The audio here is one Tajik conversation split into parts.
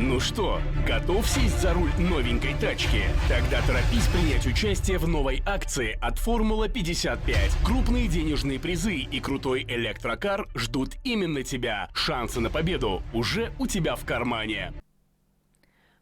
Ну что, готов сесть за руль новенькой тачки? Тогда торопись принять участие в новой акции от Формула 55. Крупные денежные призы и крутой электрокар ждут именно тебя. Шансы на победу уже у тебя в кармане.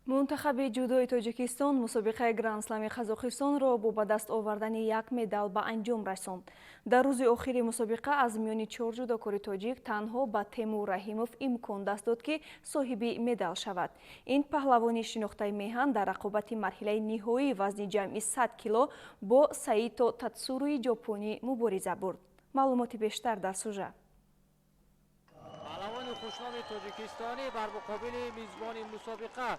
Мунтахаби ҷудои Тоҷикистон мусобиқаи Грандслами Қазоқистонро бо ба даст овардани як медал ба анҷом расонд. Дар рӯзи охири мусобиқа аз миёни чор ҷудокори тоҷик танҳо ба Темур Раҳимов имкон даст дод, ки соҳиби медал шавад. Ин паҳлавони шинохтаи меҳан дар рақобати марҳилаи ниҳоии вазни ҷамъи 100 кило бо Саито Татсуруи ҷопонӣ мубориза бурд. Маълумоти бештар дар сюжет. Паҳлавони хушноми тоҷикистонӣ бар муқобили мизбони мусобиқа.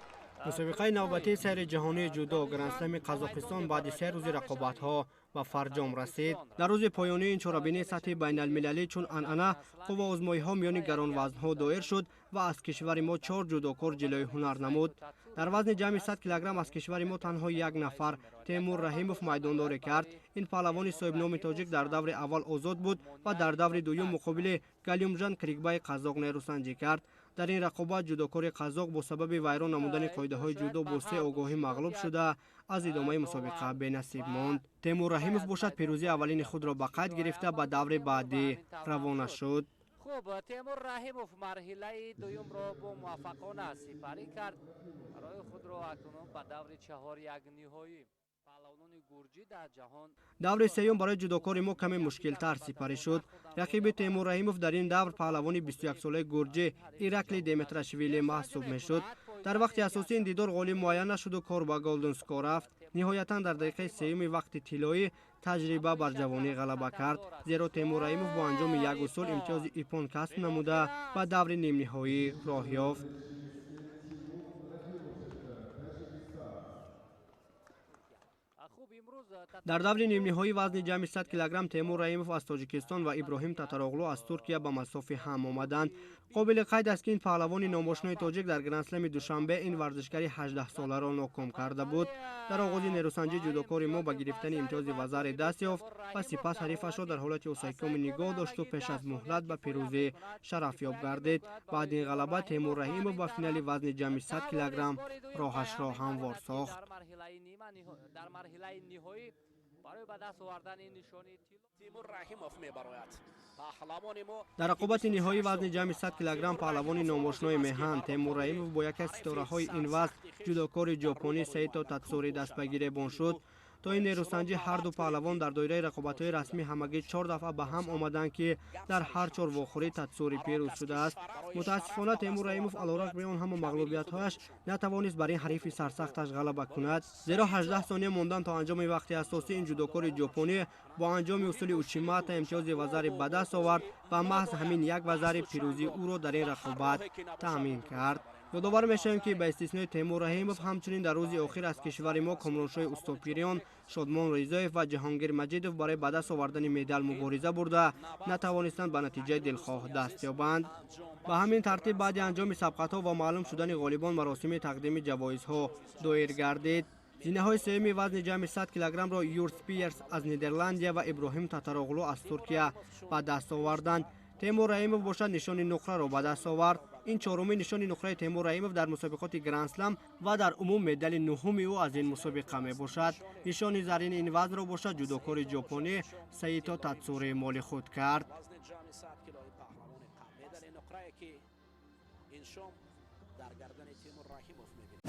Мусобиқаи навбатии сайри ҷаҳонии ҷудо, Грандслами Қазоқистон, баъди 3 рӯзи рақобатҳо ба фарҷом расид. Дар рӯзи поёнии ин чорабинии сатҳи байналмилалӣ, чун анъана, қувваозмоиҳо миёни гаронвазнҳо доир шуд ва аз кишвари мо чор ҷудокор ҷилои ҳунар намуд. Дар вазни ҷамъи 100 килограмм аз кишвари мо танҳо як нафар, Темур Раҳимов, майдондорӣ кард. Ин паҳлавони соҳибноми тоҷик дар даври аввал озод буд ва дар даври дуюм муқобили Галимжан Крикбаи қазоқ нерӯсанҷӣ кард. Дар ин рақобат ҷудокори қазоқ бо сабаби вайрон намудани қоидаҳои ҷудо бо се огоҳӣ мағлуб шуда, аз идомаи мусобиқа бенасиб монд. Темур Раҳимов бошад, пирӯзии аввалини худро ба қайд гирифта, ба даври баъдӣ равона шуд. Хуб, Темур Раҳимов марҳилаи дуюмро бо муваффақона сипарӣ кард, барои худро акнун ба даври чаҳоряк ниҳоӣ. Даври сеюм барои ҷудокори мо каме мушкилтар сипарӣ шуд. Рақиби Темур Раҳимов дар ин давр паҳлавони 21-солаи гурҷӣ Иракли Деметрашвили маҳсуб мешуд. Дар вақти асосии ин дидор ғолиб муайян нашуду кор ба голден скор рафт. Ниҳоятан дар дақиқаи сеюми вақти тиллоӣ таҷриба бар ҷавонӣ ғалаба кард, зеро Темур Раҳимов бо анҷоми як усул имтиёзи иппон касб намуда, ба даври нимниҳоӣ роҳ ёфт. Дар даври нимниҳоии вазни ҷамъи 100 килограмм Темур Раҳимов аз Тоҷикистон ва Иброҳим Татароғлу аз Туркия ба масофи ҳам омаданд. Қобили қайд аст, ки ин паҳлавони номошинои тоҷик дар Грандслеми Душанбе ин варзишгари 18-соларо ноком карда буд. Дар оғози нерӯсанҷӣ ҷудокори мо ба гирифтани имтиёзи вазари даст ёфт ва сипас ҳарифашро дар ҳолати осайкоми нигоҳ дошту пеш аз муҳлат ба пирӯзӣ шарафёб гардид. Баъди ин ғалаба Темур Раҳимов ба финали вазни ҷамъи 100 килограмм роҳашро ҳамвор сохт. Дар марҳилаи ниҳоӣ барои ба даст овардани нишони Тимур Раҳимов мебарояд, паҳлавони мо. Дар рақобати ниҳоии вазни ҷамъи 100 килограмм паҳлавони номошинои меҳан Темур Раҳимов бо яке аз ситораҳои ин вазн, ҷудокори ҷопонӣ Саито Татсури, даст ба гиребон шуд. То ин нерӯсанҷӣ ҳарду паҳлавон дар доираи рақобатҳои расмӣ ҳамагӣ чор дафъа ба ҳам омаданд, ки дар ҳар чор вохӯрӣ Татсури пирӯз шудааст. Мутаассифона, Темур Раҳимов алорағми он ҳама мағлубиятҳояш натавонист бар ин ҳарифи сарсахташ ғалаба кунад, зеро 18 сония мондан то анҷоми вақти асосӣ ин ҷудокори ҷопонӣ бо анҷоми усули учимата имтиёзи вазари ба даст овард ва маҳз ҳамин як вазари пирӯзии ӯро дар ин рақобат таъмин кард. Ёдовар мешавем, ки ба истиснои Темур Раҳимов ҳамчунин дар рӯзи охир аз кишвари мо Комроншоҳи Устопириён, Шодмон Ризоев ва Ҷаҳонгир Маҷидов барои ба даст овардани медал мубориза бурда, натавонистанд ба натиҷаи дилхоҳ даст ёбанд. Ба ҳамин тартиб, баъди анҷоми сабқатҳо ва маълум шудани ғолибон маросими тақдими ҷавоизҳо доир гардид. Зинаҳои сеюми вазни ҷамъи 100 килограммро Юрт Спиерс аз Нидерландия ва Иброҳим Татароғлу аз Туркия ба даст оварданд. Темур Раҳимов бошад, нишони нуқраро ба даст овард. Ин чорумин нишони нуқраи Темур Раҳимов дар мусобиқоти Грандслам ва дар умум медали нуҳуми ӯ аз ин мусобиқа мебошад. Нишони зарини ин вазнро бошад, ҷудокори ҷопонӣ Саито Татсури моли худ кард. Вазни ҷамъи 100 килои паҳлавони медали нуқрае, ки ин шом дар гардани Тимур Раҳимов мебинем.